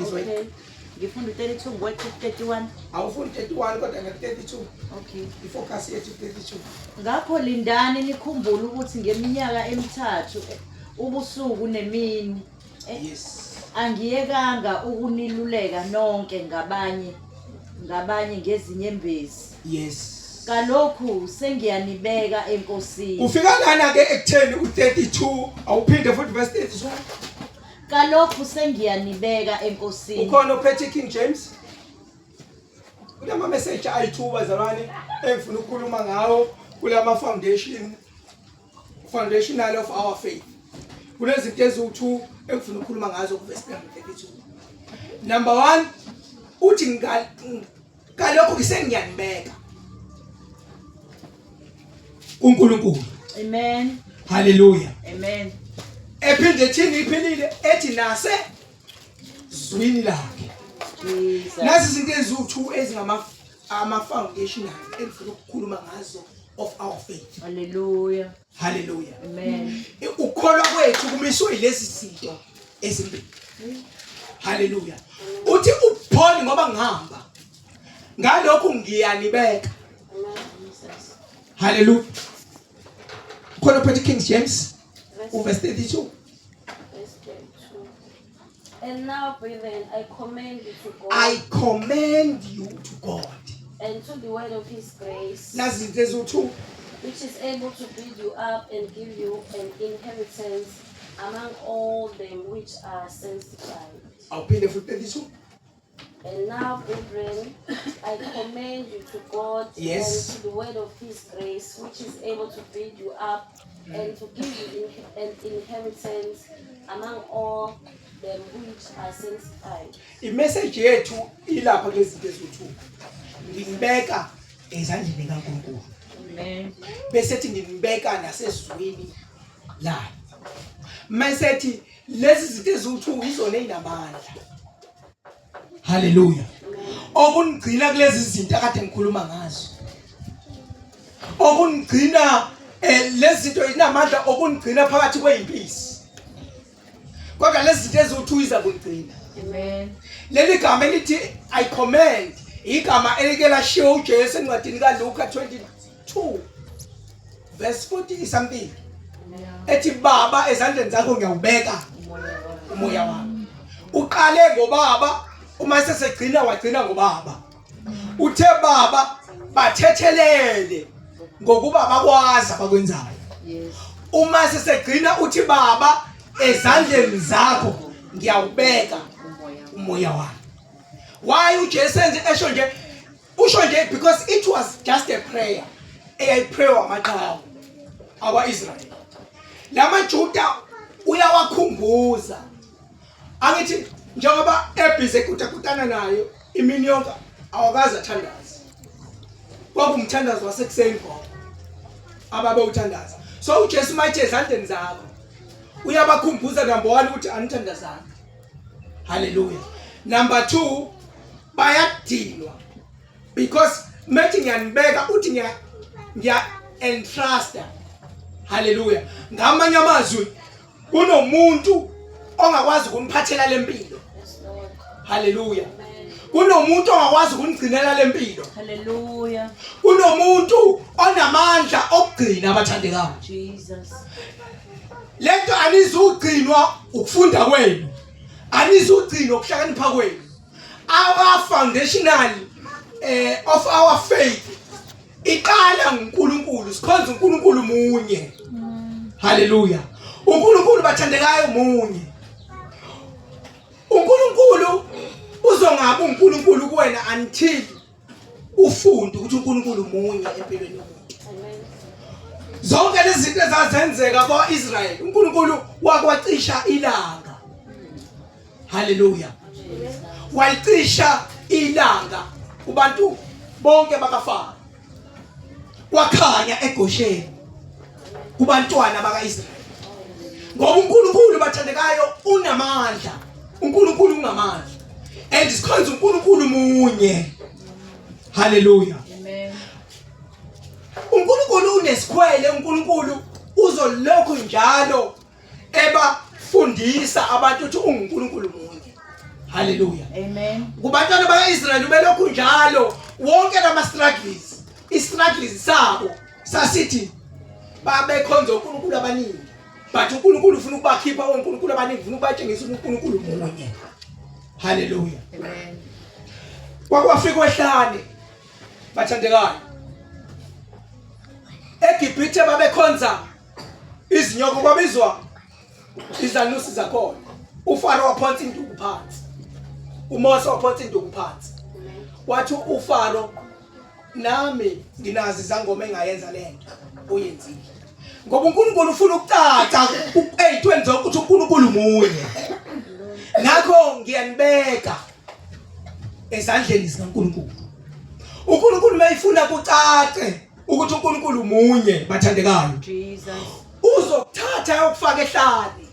Ngizwe. Okay. Ngifunda u-32 ngweqa u-31. Awufuni 31 kodwa nge-32. Okay. Ifocus yethu 32. Ngakho lindani nikhumbule ukuthi ngeminyaka emithathu ubusuku nemini Yes. angiyekanga ukuniluleka nonke ngabanye ngabanye ngezinyembezi. Yes. Kalokhu sengiyanibeka eNkosini. Ufika lana ke ekutheni u-32 awuphinde futhi verse 32. Kalokhu sengiyanibeka eNkosini. Ukhona ophethe King James? Kulama message ayi-2 bazalwane engifuna ukukhuluma ngawo kulama foundation foundational of our faith. Kunezinto eziwu-2 engifuna ukukhuluma ngazo kuverse number 32. Number 1 uthi kalokhu ngisengiyanibeka kuNkulunkulu. Amen. Hallelujah. Amen. Ephinde ethini iphilile ethi nase zwini lakhe. Jesus. Nazi izinto eziwu-2 ezingama ama foundational engifuna ukukhuluma ngazo of our faith. Hallelujah. Hallelujah. Amen. Ukukholwa kwethu kumiswe yilezi zinto ezimbili. Hallelujah. Uthi uPaul ngoba ngihamba ngalokhu ngiyanibeka. Jesus. Hallelujah. Khona phethe King James uverse 32. Verse 32. And now, brethren, I commend you to God I commend you to God. and to the word of his grace, Nazi izinto eziwu-2 which is able to build you up and give you an inheritance among all them which are sanctified. Awuphinde futhi 32. And now, brethren, I commend you to God Yes. and to the word of his grace, which is able to build you up and to give you an inheritance among all them which are sanctified. Imessage yethu ilapha kulezi zinto eziwu-2. Nginibeka ezandleni kaNkulunkulu. Amen. Bese ethi nginibeka nasezwini layo. Mase ethi lezi zinto eziwu-2 izona ezinamandla. Hallelujah. Okunigcina kulezi zinto akade ngikhuluma ngazo. Okunigcina lezi zinto inamandla okunigcina phakathi kweyimpisi. Kodwa lezi zinto eziwu-2 iza kunigcina. Amen. Leli gama elithi I command igama elike lashiwo uJesu encwadini kaLuka 22 verse 40 something. Ethi baba ezandleni zakho ngiyawubeka umoya wami. Uqale ngobaba uma sesegcina wagcina ngobaba. Uthe baba bathethelele ngokuba bakwazi abakwenzayo. Yes. Uma sesegcina uthi baba ezandleni zakho ngiyawubeka Umoya. umoya wami. Why uJesu enze esho nje usho nje because it was just a prayer eyayiprayer amaqhawe akwaIsrael. LamaJuda uyawakhumbuza angithi njengoba ebhize kutakutana nayo imini yonke awakaze athandaze. Kwakumthandazo wasekuseni gogo ababewuthandaza. So uJesu mayithi ezandleni zakho uyabakhumbuza number 1 ukuthi anithandazanga. Hallelujah. Number 2 bayadinwa because methi ngiyanibeka uthi ngiya entrust. Hallelujah. Ngamanye amazwi kunomuntu ongakwazi ukuniphathela lempilo. Yes, Lord. Hallelujah. Kunomuntu ongakwazi ukunigcinela lempilo. Hallelujah. Kunomuntu onamandla okugcina abathandekayo. Jesus. Lento anizugcinwa ukufunda kwenu. Anizugcinwa ukuhlakanipha kwenu. Our foundational of our faith iqala nguNkulunkulu. Sikhonza uNkulunkulu munye. Hallelujah. uNkulunkulu bathandekayo munye. uNkulunkulu uzongabe uNkulunkulu kuwena until ufunde ukuthi uNkulunkulu munye empilweni yomuntu. Amen. Zonke lezi zinto ezazenzeka kwaIsrael uNkulunkulu wakwacisha ilanga. Hallelujah. Walicisha ilanga kubantu bonke bakaFaro. Kwakhanya eGosheni kubantwana bakaIsrael. Ngoba uNkulunkulu bathandekayo unamandla. uNkulunkulu ungamandla. And sikhonza uNkulunkulu munye. Hallelujah. Amen. uNkulunkulu unesikhwele uNkulunkulu uzolokhu njalo ebafundisa abantu ukuthi unguNkulunkulu munye. Haleluya. Amen. Kubantwana bakaIsrael ubelokhu njalo wonke lama struggles, i-struggles sabo sasithi babekhonza uNkulunkulu abaningi. But uNkulunkulu ufuna ukubakhipha oNkulunkulu abaningi, ufuna ukubatshengisa ukuthi uNkulunkulu munye. Haleluya. Amen. Kwakwafika wehlane bathandekayo. EGibhithe babekhonza izinyoka kwabizwa izanusi zakhona. UFaro waphonsa induku phansi. uMose waphonsa induku phansi. Wathi uFaro nami nginazi izangoma engayenza lento uyenzile. Ngoba uNkulunkulu ufuna ukucaca ezintweni zonke ukuthi uNkulunkulu munye. Ngakho ngiyanibeka ezandleni zikaNkulunkulu. uNkulunkulu mayifuna kucace ukuthi uNkulunkulu munye bathandekayo. Jesus. Uzokuthatha ayokufaka ehlane.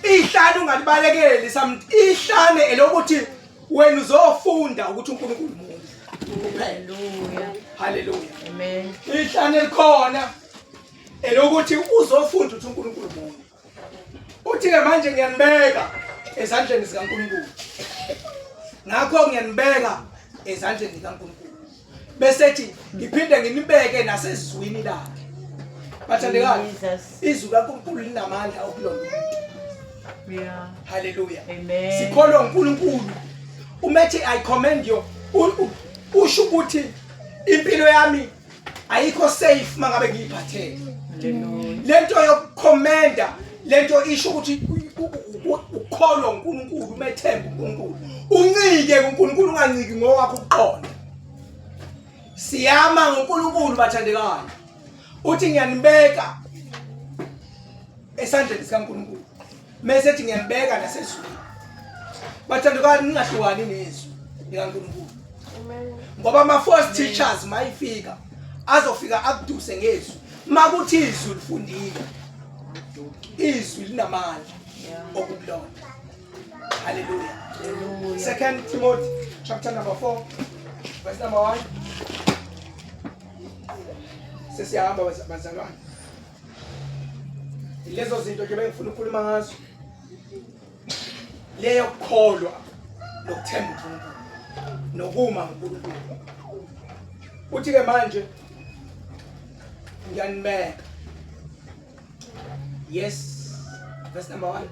Ihlane ungalibalekeli sam ihlane elokuthi wena uzofunda ukuthi uNkulunkulu munye. Hallelujah. Hallelujah. Amen. Ihlane likhona elokuthi uzofunda ukuthi uNkulunkulu munye. Uthi ke manje ngiyanibeka ezandleni zikaNkulunkulu. Ngakho ngiyanibeka ezandleni zikaNkulunkulu. Bese ethi ngiphinde nginibeke nasezwini lakhe. Bathandekayo, Jesus. izwi kaNkulunkulu linamandla okulonda umuntu. Yeah. Hallelujah. Amen. Sikholwa uNkulunkulu. Umethi I commend you. Usho ukuthi impilo yami ayikho safe mangabe ngiyiphathele. Hallelujah. Lento yokukhomenda lento isho ukuthi ukholwa uNkulunkulu umethemba uNkulunkulu. Uncike kuNkulunkulu unganciki ngowakho ukuqonda. Siyama ngoNkulunkulu bathandekayo. Uthi ngiyanibeka esandleni sikaNkulunkulu. Mese ethi ngiyanibeka nasezulwini. Bathandekayo ningahlukani nezwi likaNkulunkulu. Ngoba ama false teachers mayifika azofika akuduse ngezwi. Makuthi izwi lifundile. Izwi linamandla okulonda. Hallelujah. Hallelujah. Second Timothy chapter number 4 verse number 1. Sesiyahamba bazalwane. Lezo zinto nje bengifuna ukukhuluma ngazo. Leyo kukholwa nokuthemba uNkulunkulu nokuma uNkulunkulu. Uthi ke manje ngiyanibeka. Yes, verse number 1.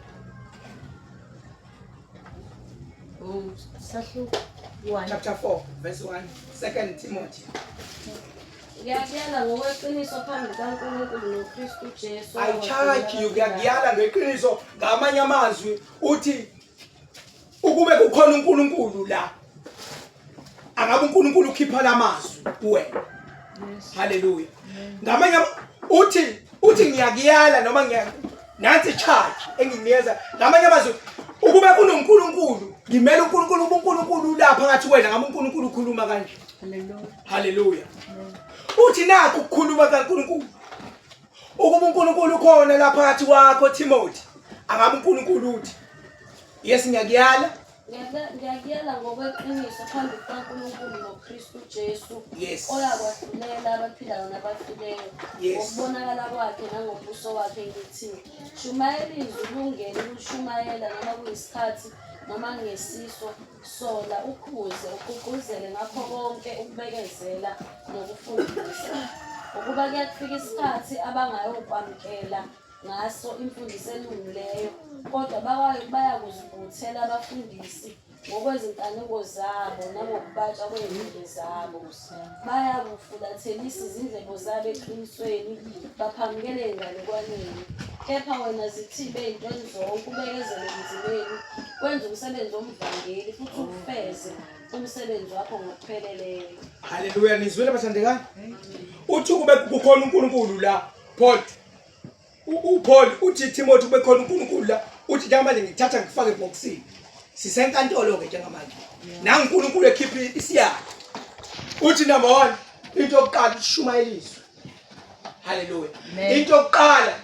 Oh, sahluko 1. Chapter 4 verse 1. Second Timothy. Ngiyakuyala ngokweqiniso phambi kukaNkulunkulu noKristu Jesu. I charge you ngiyakuyala ngeqiniso ngamanye amazwi uthi ukube kukhona uNkulunkulu la angabe uNkulunkulu ukhipha lamazwi kuwena. Hallelujah. Ngamanye uthi uthi ngiyakuyala noma ngiya nansi charge enginikeza ngamanye amazwi ukube kunoNkulunkulu ngimele uNkulunkulu uNkulunkulu lapha ngathi wena ngabe uNkulunkulu ukhuluma kanje. Hallelujah. Hallelujah. Uthi nakho ukukhuluma kaNkulunkulu. Ukuba uNkulunkulu ukhona lapha phakathi kwakho Timothy, angabe uNkulunkulu uthi Yes ngiyakuyala. Ngiyakuyala ngokweqiniso phambi kukaNkulunkulu noKristu Jesu Yes. oyakwahlulela abaphilayo nabafileyo Yes. ngokubonakala kwakhe nangombuso wakhe ngithi shumayela izwi lungene ukushumayela noma kuyisikhathi noma ngesiso Sola, ukhuze, ugqugquzele ngakho konke ukubekezela nokufundisa. Ngokuba kuyakufika isikhathi abangayokwamukela ngaso imfundiso elungileyo, kodwa bayakuzibuthela abafundisi ngokwezinkanuko zabo nangokubatsha kwezindebe zabo. Bayakufulathelisa izindlebe zabo eqinisweni, baphambukele enganekwaneni. Kepha wena zithibe ey'ntweni zonke, ubekezele ebunzimeni, wenze umsebenzi womvangeli futhi ufeze umsebenzi wakho ngokupheleleyo. Haleluya, nizwile bathandekayo? Uthi kube kukhona uNkulunkulu la, Paul. UPaul uthi Timothy kube khona uNkulunkulu la, uthi njengamanje ngithatha ngifake ebhokisini. Sisenkantolo ke njengamanje. Nangu uNkulunkulu ekhipha isiyalo. Uthi number 1 into yokuqala ushumayela izwi. Haleluya. Into yokuqala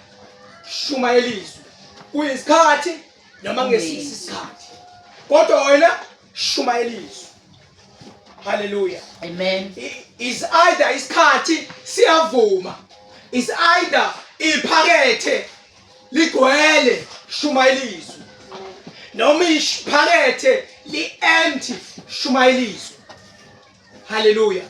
shumayela izwi. Kuyisikhathi noma ngesisi isikhathi. Kodwa wena shumayela izwi. Hallelujah. Amen. Is either isikhathi siyavuma. Is either iphakethe ligcwele shumayela izwi. Noma iphakethe li-empty, shumayela izwi. Haleluya.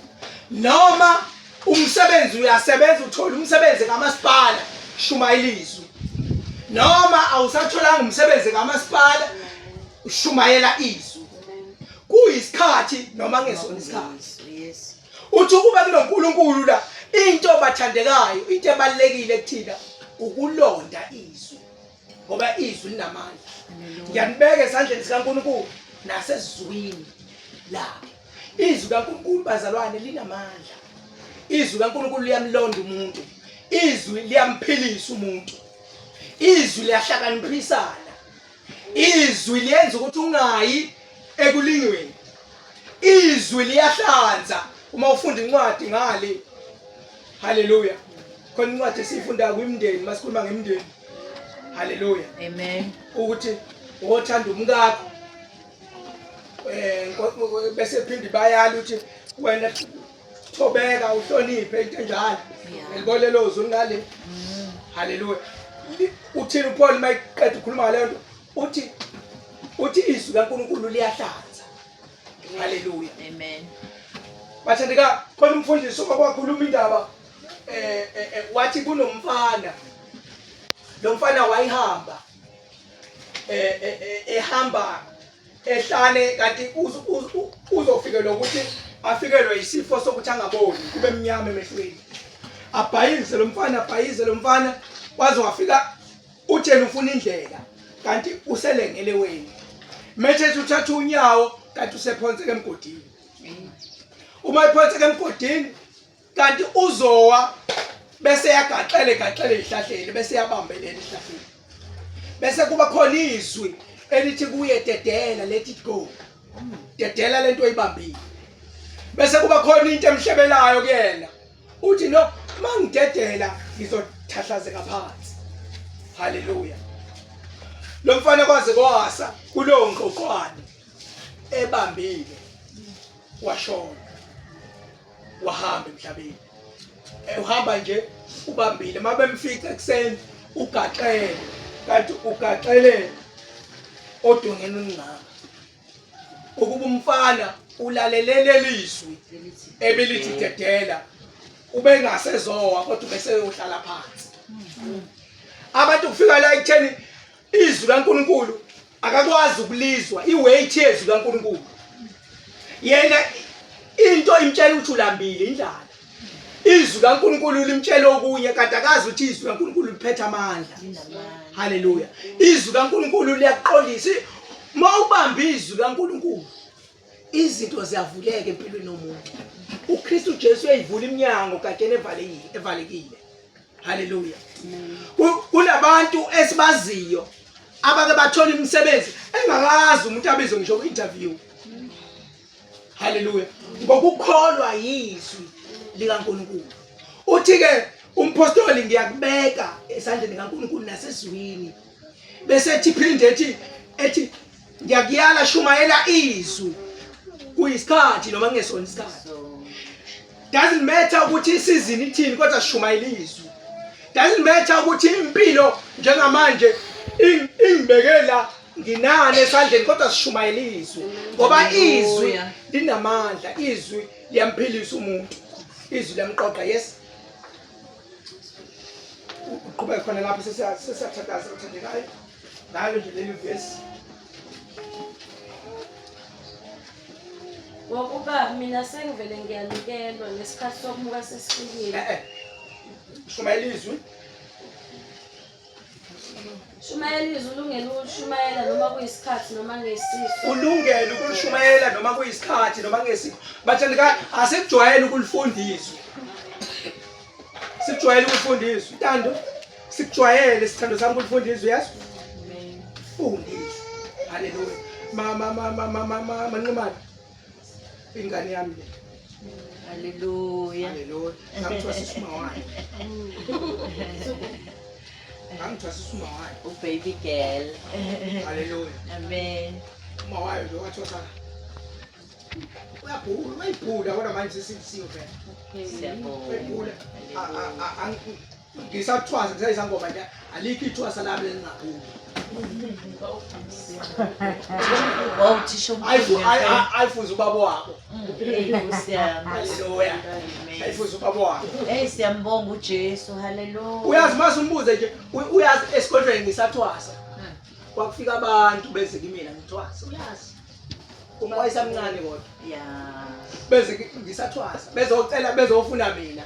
Noma umsebenzi uyasebenza, uthola umsebenzi kamasipala, shumayela izwi. Noma awusatholanga umsebenzi kamasipala, shumayela izwi. Kuyisikhathi noma ngesona isikhathi. Yes. Uthi ukuba kunoNkulunkulu la, into bathandekayo, into ebalekile kuthina ukulonda izwi. Ngoba izwi linamandla. Ngiyanibeka esandleni sikaNkulunkulu nasezwini lakhe. Izwi kaNkulunkulu bazalwane linamandla. Izwi kaNkulunkulu liyamlonda umuntu. Izwi liyamphilisa umuntu. Izwi liyahlakaniphisana. Izwi liyenza ukuthi ungayi ekulingweni. Izwi liyahlanza uma ufunda incwadi ngale. Haleluya. Khona incwadi esiyifunda kwimndeni masikhuluma ngemndeni. Haleluya. Amen. Ukuthi wothanda umkakho bese phinde bayala ukuthi wena thobeka uhloniphe into enjalo. Ngilibona lelo zwi ngale. Haleluya. Uthini uPaul mayiqeda ukukhuluma ngaleyo nto? Uthi izwi kaNkulunkulu liyahlanza. Haleluya. Amen. Bathandeka khona umfundisi okwakhuluma indaba wathi kunomfana. Lo mfana wayihamba ehamba ehlane kanti uzofikelwa ukuthi afikelwe isifo sokuthi angaboni kube mnyama emehlweni. Abhayize lo mfana, abhayize lo mfana waze wafika uthena ufuna indlela kanti uselengele wena. Methe uthatha unyawo kanti usephonseke emgodini. Uma ephonseke emgodini kanti uzowa bese yagaxele gaxele ihlahleni bese yabambelela ihlahleni. Bese kuba khona izwi elithi kuye dedela, let it go. Dedela lento oyibambile. Bese kuba khona into emhlebelayo kuyena. Uthi no, mangidedela ngizothahlazeka phansi. Haleluya. Lo mfana kwaze kwasa kulowo ngqoqwane ebambile washona. Wahamba emhlabeni. Uhamba nje ubambile mabemfica ekuseni ugaxele kanti ugaxele odongeni olungaka. Ukuba umfana ulalele lelizwi ebelithi dedela ubengasezowa kodwa ubeseyohlala phansi. Abantu kufika la ekutheni izwi kaNkulunkulu akakwazi ukulizwa, iweight yezwi kaNkulunkulu. Yena into imtshela ukuthi ulambile indlala. Izwi kaNkulunkulu limtshela okunye kanti akazi ukuthi izwi kaNkulunkulu liphethe amandla. Haleluya. Izwi kaNkulunkulu liyaqondisa. Uma ubamba izwi kaNkulunkulu izinto ziyavuleka empilweni yomuntu. uKristu Jesu uyayivula iminyango kade evalekile, evalekile. Haleluya. Kunabantu esibaziyo abake bathola imisebenzi engakazi umuntu abizwe ngisho ku-interview. Haleluya. Ngokukholwa yizwi likaNkulunkulu. Uthi ke umpostoli ngiyakubeka esandleni kaNkulunkulu nasezwini. Bese ethi phinde ethi ngiyakuyala shumayela izwi. Kuyisikhathi noma kungesona isikhathi. Doesn't matter ukuthi isizini ithini kodwa shumayela izwi. Doesn't matter ukuthi impilo njengamanje ingibekela nginani esandleni kodwa sishumayela izwi. Ngoba izwi linamandla, izwi liyamphilisa umuntu. Izwi liyamqoqa, yes. Uqhubeke khona lapho sesiyathandaza othandekayo. Ngalo nje leli verse. Ngokuba mina sengivele ngiyanikelwa nesikhathi sokumuka sesifikile. Shumayela izwi. Shumayela izwi, ulungele ukulishumayela noma kuyisikhathi noma ngesiso. Ulungele ukulishumayela noma kuyisikhathi noma ngesikho. Bathandekayo, asikujwayele ukulifunda izwi. Sikujwayele ukufunda izwi. Ntando, sikujwayele sithando sami ukulifunda izwi, yes? Funda izwi. Haleluya. Ma ma ma ma ma ma ma manqumane. Ingane yami le. Haleluya. Haleluya. Ngangithwasisa uma wayo. Ngangithwasisa uma wayo. Ubaby girl. Haleluya. Amen. Uma wayo nje wathwasa. Uyabhula, uyayibhula kodwa manje sesisiyo phela. Siyabonga. Uyayibhula. Ngisathwasa ngisayisangoma nje alikho ithwasa lami elingabhuli. Wawuthisha omkhulu. Ayifuze ubaba wabo. Hey Nkosi yami. Haleluya. Ayifuze ubaba wabo. Hey siyambonga uJesu. Haleluya. Uyazi mase umbuze nje uyazi esigodlweni ngisathwasa. Kwakufika abantu beze kimina ngithwasa. Uyazi. Uma wayesamncane kodwa. Yeah. Beze ngisathwasa bezocela bezofuna mina.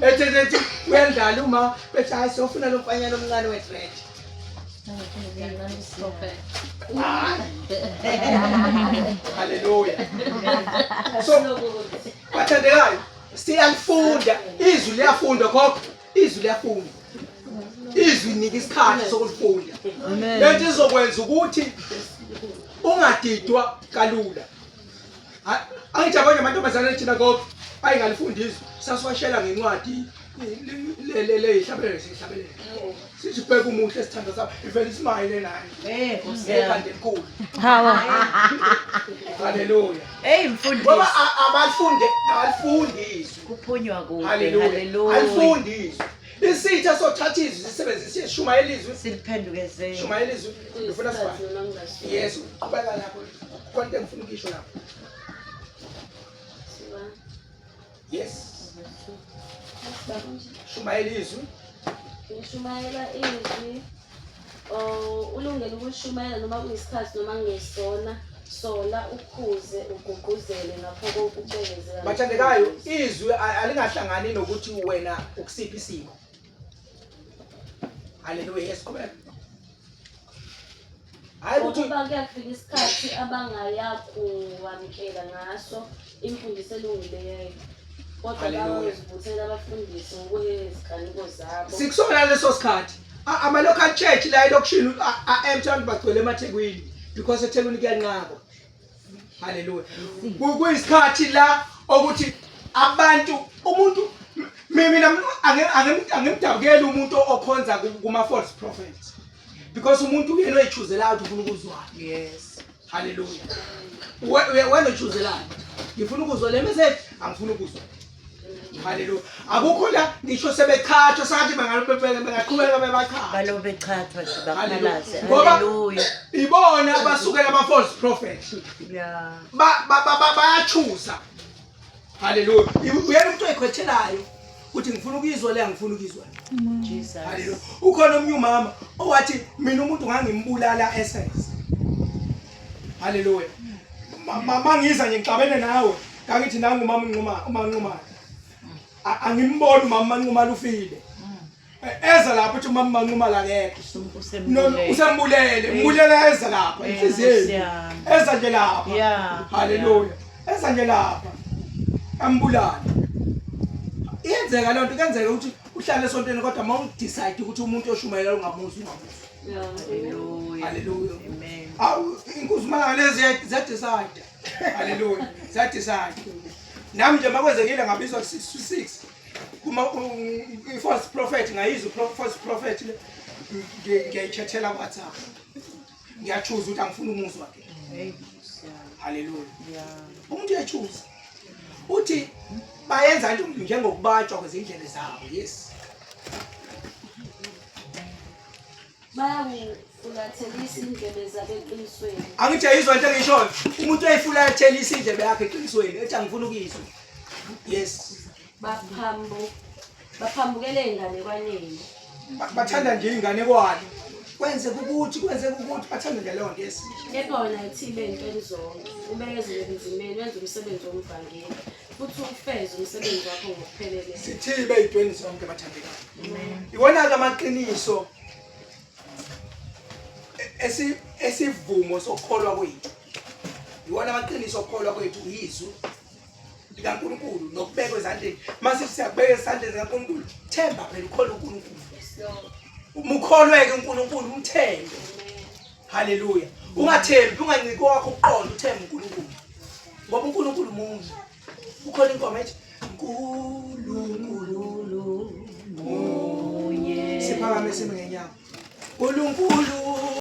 Ethi ethi uyandlala uma bethi hayi siyofuna lo mfanyana omncane we-dread. Haleluya. So bathandekayo siyalifunda izwi liyafundwa gogo izwi liyafundwa. Izwi nika isikhathi sokulifunda. Lento izokwenza ukuthi ungadidwa kalula. Angithi abanye amantombazane thina gogo ayingalifunda izwi sasiwashela ngencwadi le ihlabelelo sihlabelelo. Sithi bheka umuhle sithando sami ivele ismayile naye. Eh Nkosi yami. Ekhanda elikhulu. Haleluya. Hey mfundisi. Ngoba abalifunde alifundi izwi. Kuphunywa kude. Haleluya. Haleluya. Alifundi izwi. Isitha sothatha izwi sisebenzise shumayela izwi. Siliphendukezele. Shumayela izwi. Ngifuna sibale. Kuyisikhathi noma kungasona. Yesu, qhubeka lapho. Khona into engifuna ukuyisho lapho. Yes. Shumayela izwi. Ngishumayela izwi oh ulungele ukulishumayela noma kuyisikhathi noma kungesona sola ukhuze ugqugquzele ngakho konke ukubekezela. Bathandekayo, izwi alingahlangani nokuthi wena ukusiphi isimo. Haleluya, yes, qhubeka. Hayi ukuthi Ngokuba kuyafika isikhathi abangayakuwamukela ngaso imfundiso elungileyo, kodwa Haleluya. bayozibuthela abafundisi ngokweziganeko zabo. sikusona leso sikhathi ama-local church la elokishini a-empty abantu bagcwele emathekwini because ethekwini kuyanqaba. Haleluya. Kuyisikhathi la okuthi abantu umuntu mina angimdabukeli umuntu okhonza kuma-false prophets because umuntu uyena oyichooselayo ukuthi ufuna ukuzwana. Yes. Haleluya. Wena ochooselayo. Ngifuna ukuzwa le message, angifuni ukuzwa. Haleluya. Akukho la ngisho sebechathwa sathi bengaqhubeka bebachatha. Balo bechathwa sibaphalaze. Ngoba- Haleluya. Ibona abasukela ama false prophets. Yeah. Bayachuza. Haleluya. Uyena umuntu oyikhwethelayo uthi ngifuna ukuyizwa le angifuni ukuyizwa. Jesus. Haleluya. Ukhona omnye umama owathi mina umuntu ngangimbulala essence. Haleluya. Mangiza nje ngixabene nawe, ngakithi nangu umama unquma umanqumana. Angimboni umama Manqumala ufile. Eza lapho uthi umama Manqumala akekho. Usembulele. Usembulele, mbulele eza lapha enhliziyeni. Nkosi yami. Eza nje lapha. Yeah. Haleluya. Eza nje lapha. Ambulale. Iyenzeka loo nto, kuyenzeka ukuthi uhlale esontweni kodwa uma udecide ukuthi umuntu oshumayela ungamuzwa ungamuzwa. Haleluya. Haleluya. Amen. Awu inkuzimalanga lezi ziyadecide. Haleluya. Ziyadecide. Nami nje makwenzekile ngabizwa ku-6 to 6. Kuma i-false prophet ngayizwa i-false prophet le ngiyayichethela ku-WhatsApp. Ngiyachoose ukuthi angifuni umuzwa ke. Hey Nkosi yami. Haleluya. Yeah. Umuntu uyachoose. Uthi bayenza into njengokubatshwa kwezindlebe zabo. Yes. Bayakufulathelisa indlebe zabo eqinisweni. Angithi ayizwa into engiyishoyo. Umuntu uyayifulathelisa indlebe yakhe eqinisweni ethi angifuni ukuyizwa. Yes. Baphambukele ey'nganekwaneni. Bathanda nje inganekwane. Kwenzeka ukuthi kwenzeka ukuthi bathanda nje leyo nto. Yes. Kepha wena yithibe ey'ntweni zonke, ubekezele ebunzimeni, wenze umsebenzi womvangeli, futhi ufeze umsebenzi wakho ngokupheleleyo. Sithibe ey'ntweni zonke bathandekayo. Iwona-ke amaqiniso esivumo sokukholwa kwethu. Iwona amaqiniso okukholwa kwethu yizwi likaNkulunkulu nokubekwa ezandleni. Mase siyakubeka ezandleni zikaNkulunkulu, themba phela ukholwe uNkulunkulu. Umukholweke uNkulunkulu, umthembe. Haleluya. Ungathembi, unganciki kwakho ukuqonda, uthembe uNkulunkulu. Ngoba uNkulunkulu munye. Kukhona ingoma ethi uNkulunkulu munye. Siphakame sime ngenyawo. uNkulunkulu.